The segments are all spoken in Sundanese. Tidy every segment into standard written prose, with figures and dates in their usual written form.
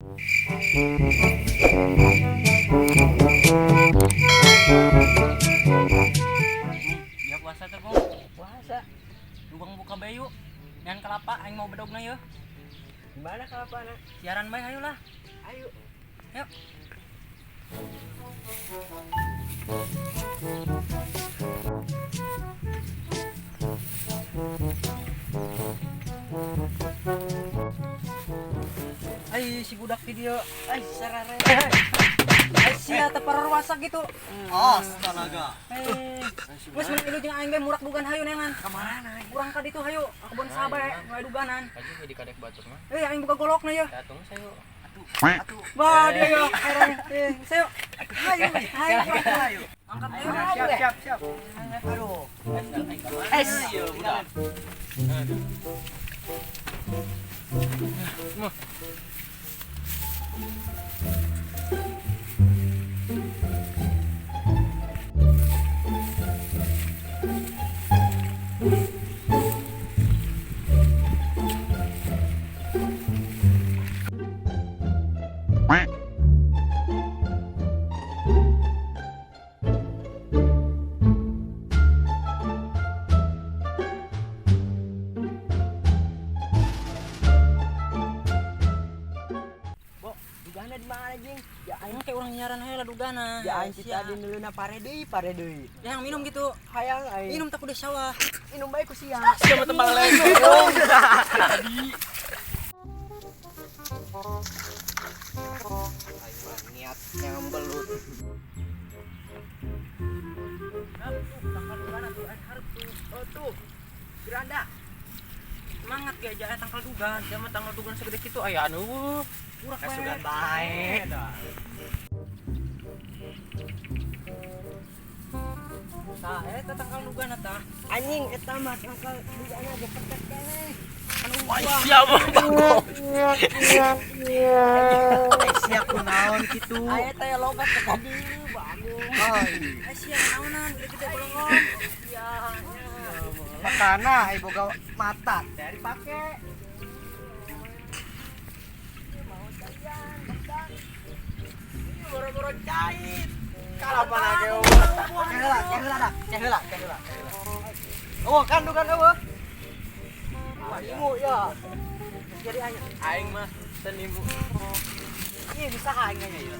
Dia puasa tuh, Gong. Puasa. Lubang buka bayu. Nyan kelapa aing mau bedogna yeuh. Gimana kelapana? Siaran bae hayu lah. Ayo. Yuk. Ai si budak video. Ai sarare. Ai sia teu parorwasa gitu. Astaga. Geus mun ilu jeung aing ge murak dugan hayu neangan. Ka mana aing? Urang ka ditu hayu, ka kebon saha bae nu aya duganan. Aja di kadek batur mah. Eh aing buka golokna yeuh. Datang saya. Atuh. Wah, dia yo, heran. Eh, sayo. Hayu, hayu, Hayu. Angkat ayo. Siap, siap, siap. Aduh. Es, ya budak. Bo, dugana di mana jing? Ya aing kayak urang nyiaran hayu lah dugana. Ya aing kita di nuluna pare deui, pare deui. Yang minum gitu. Hayang aing. Minum tak udah sawah. Minum bae ku sia. Siapa tebal lagi? Aing mah niat yang belut. Nah, tuh, tangkal dugana tuh, aing hareup tuh. Oh tuh. Geranda. Semangat ge aja tangkal dugan. Siapa tanggal dugan segede kitu aya anu. Urak bae. Sudah bae. Tah, eta tangkal dugan eta. Anjing eta mah tangkal dugana ge petek keneh. Anu Wah, siapa bagong. Ai sia kunaon kitu? Aya teh logat ka dieu bagus. Ai sia naonan gede-gede bolongon. Ya. Makana ai boga mata teh dipake. Mau caian, ini boro-boro cait. Kalapana ge eueuh. Keheula, keheula dah, keheula, keheula. Oh, kan dugan eueuh. Wah, imu ya. Jadi aing Aing mah senimu. ieu bisa aing nya ya.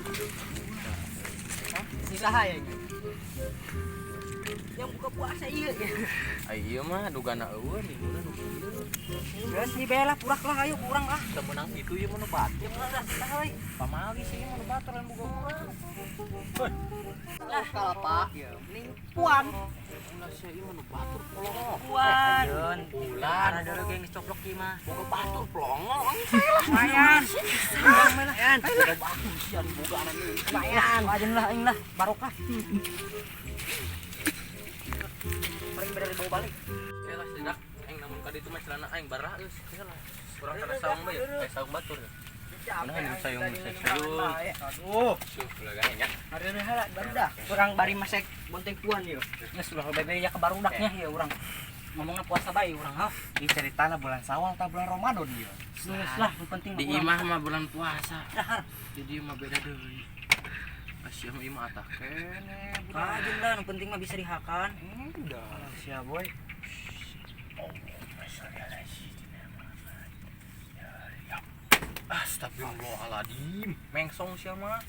Hah? Bisa aing. Yang buka puasa ieu. Ai ieu mah dugana eueuh minguna nu kieu. Geus si bae lah purak lah ayo kurang lah. Teu meunang kitu ieu mah nu batur. Ya meunang lah tah euy. Pamali sih ieu mah nu batur lain boga urang. Lah kalapa ya mending puan. Ulah sia ieu mah nu batur polongo. Puan. Bulan. Ada dulu geng geus coplok ieu mah. Boga batur polongo. Lumayan. Lumayan. Boga batur sia nu boga anak ieu. Lumayan. Aja lah aing lah barokah. Paling bener dibawa balik. Ya lah sejenak aing namun ka ditu mah celana aing barah geus. Ya lah. Urang kana saung bae ya. Eh saung batur. Mana ini sayung sayung. Aduh. Suh ulah nya. Hari ini heula barudak. Urang bari masek bonteng puan ieu. Geus ulah bebe ya ke barudaknya ya urang. Ngomongna puasa bae urang ha. Ini ceritana bulan Sawal ta bulan Ramadan ieu. Geus lah nu penting Di imah mah bulan puasa. Dahar. Di dieu mah beda deui. Asia mah imah atah keneh budak. Rajin lah nu penting mah bisa dihakan. Udah. Sia boy. Allahumma sholli ala sayyidina Muhammad. Ya ya. Astagfirullahaladzim. Mengsong sia mah.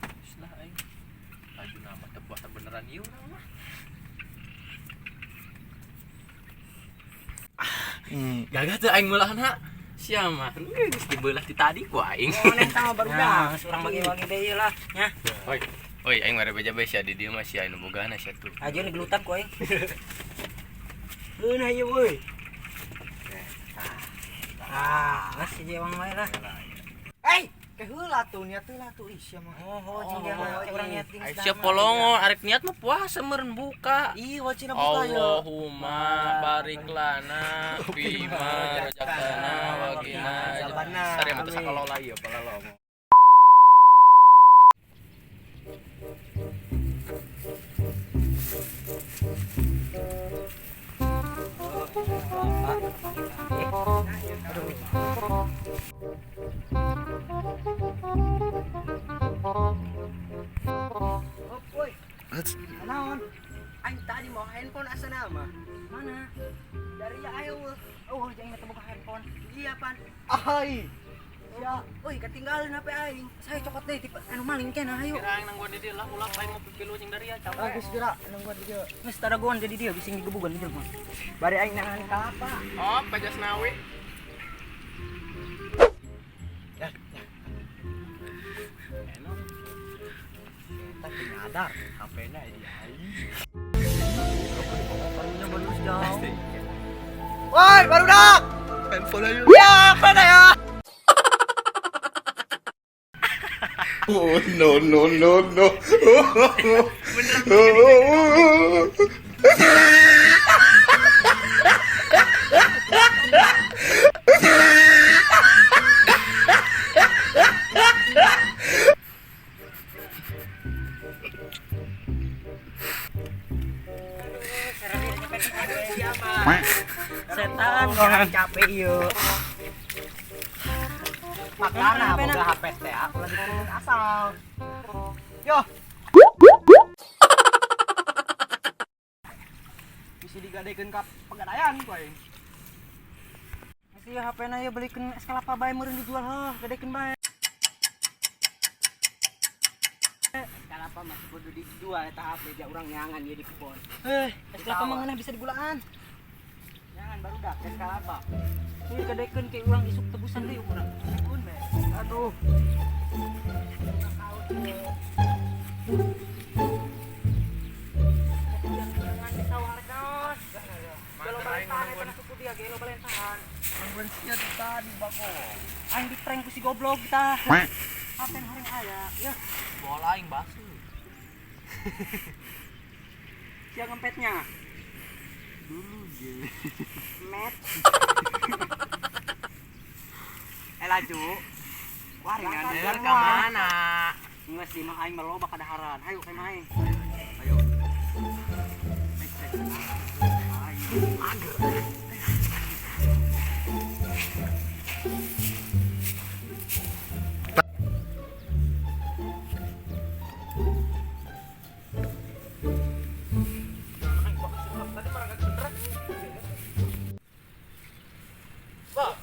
Geus lah aing. Laju nama teu puasa beneran ieu urang mah. Gagah teu aing meulahna. Sia mah geus dibeulah ti tadi ku aing. Oh, neng sama barudak. Nah, geus urang bagi-bagi deui lah nya. Oi. Oi, aing mah beja bae sia di dieu mah sia nu bogana sia tuh. Aja gelutan ku aing. Leunah ieu euy. Ah, geus hiji ewang wae lah. Eh, keheula tuh niat heula tuh ih sia mah. Oh, oh, jeung dia mah urang niat ting. Sia polongo arek niat mah puasa meureun buka. Ih, wacina buka ya. Allahumma barik lana fima razaqtana wa qina Azabannar. Sare mah teu sakalola ieu palalo. Aduh. Naon? Aing tadi mau handphone asana mah. Mana? Dari ya ayo. Oh, jangan teu boga handphone. Iya pan. Ai. Ya, euy ketinggalan HP aing. Saya cokot deui tipe anu maling kena hayu. Kira aing nangguan di dieu lah ulah aing mau pipilu jeung dari ya Ah, capek. geus geura nungguan di dieu. Geus tadagoan jadi dia bising digebugan di mah. Bari aing nangan kalapa. Oh, pajas nawi. Ya, ya. Enak. Kita nyadar HP-na di aing. Karunya baru jauh. Woi, barudak. Handphone aja. Ya, mana ya? Oh no no no no. Setan gongan Capek ieu. Makana boga HP teh aku lagi turun asal. Yo. Bisa digadekeun ka pegadaian ku aing. Geus ieu HP-na ieu belikeun es kelapa bae meureun dijual heuh, gadekeun bae. Kelapa mah kudu dijual eta HP ja urang nyangan ieu di kebon. Eh, es kelapa mah ngeunah bisa digulaan. Nyangan barudak es kelapa. Ieu gadekeun ke urang isuk tebusan deui urang. Pun be. Aduh. Jangan di sawah rek naon. Gelo balentahan eta na suku dia, gelo balentahan. Nungguan sia tadi bako. Aing di prank ku si goblok tah. HP nu haring aya. Yeuh, Bola aing basuh. sia ngempetnya. Dulu ge. Met. Eh laju. Wah, ringan Bener ka mana? Geus di mah aing mah loba kadaharan. Hayu ka imah aing. Ayo. Ayo. Mager. Bah,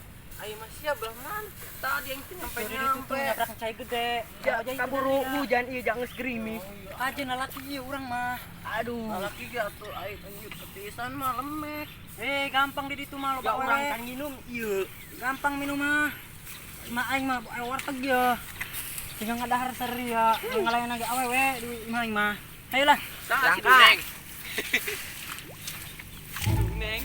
aing mah sia belah mana? Tadi aing teh nyampe Dari itu tuh nyampe. nyabrak cai gede. Ja, kaburu hujan ieu jangan gerimis. Aja lalaki ieu urang mah. Aduh. Lalaki ge atuh aing anjir ketisan mah lemek. Eh, gampang di ditu mah loba Ya urang wae. kan nginum ieu. Gampang minum mah. Cuma aing mah aya warteg ye. Tinggal ngadahar saria, ngalayan lagi awewe di imah aing mah. Ayolah. Saha si Langka. Duneng? Duneng.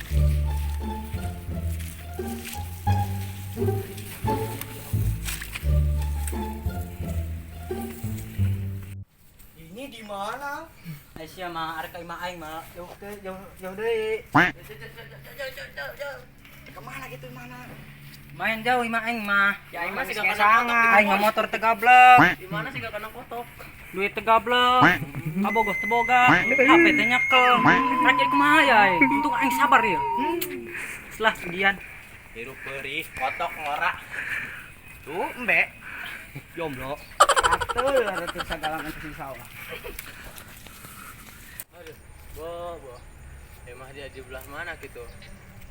Ini di mana? Aisyah mah arek ka imah aing mah. Jauh ke jauh jauh deui. Kemana gitu mana? Main jauh imah aing mah. Ya aing mah Mana geus sih gak kena ngesangan. Aing mah motor tegablek, Di mana sih gak kena kotok? duit tegablek, kabogoh teboga, HP teh nyekel. Rek jadi kumaha ya aing? Untung aing sabar ya. Setelah ujian. Hirup perih, kotok ngorak. Tuh, embe. Jomblo. Atuh ada tuh sagalangan di sawah. Aduh, bo, bo. Emah dia di belah mana gitu?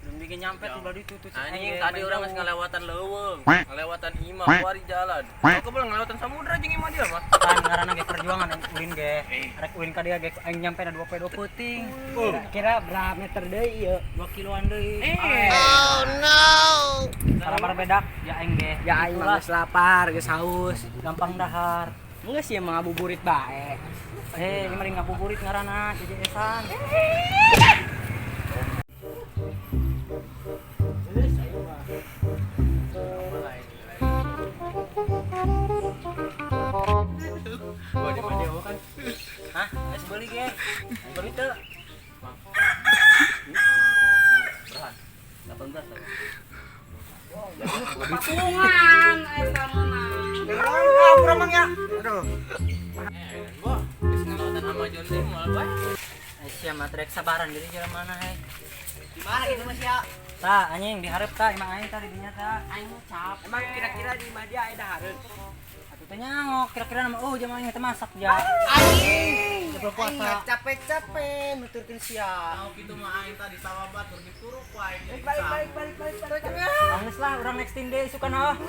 Belum bikin nyampe tuh baru itu tuh. Anjing tadi orang geus ngalewatan leuweung, ngalewatan imah kuari jalan. Kau kebel ngalewatan samudra jeung imah dia mah. Kan ngaranna ge perjuangan aing ulin ge. Rek ulin ka dia ge aing nyampe na 2 poe 2 peuting. Kira berapa meter deui ieu? 2 kiloan deui. Eh. Oh no. Salamar bedak ya aing ge. Ya aing mah geus lapar, geus haus. Gampang dahar. Geus ieu mah ngabuburit bae. Eh, ini mah ngabuburit ngaranna jejesan. Gua di mana dia kan? Hah? Geus beuli ge. Beuli teu? Berapa? 18 apa? Patungan eta mah. Ah, kurang mang ya. Aduh. Eh, bo, geus ngalewatan Amazon teh moal bae. Aisyah mah trek sabaran jadi jalan mana hei. Di mana gitu Mas ya? Tah anjing dihareup tah imah aing tah di dinya tah. Aing mah capek. Emang kira-kira di imah dia aya dahareun? Atuh teh nyaho kira-kira nama oh jam aing teh masak ya. Anjing. Aing capek-capek nuturkeun sia. Tahu kitu mah aing tadi sawah batur dituruk ku aing jadi Balik balik balik balik balik. Geus lah urang next team deui sukan oh.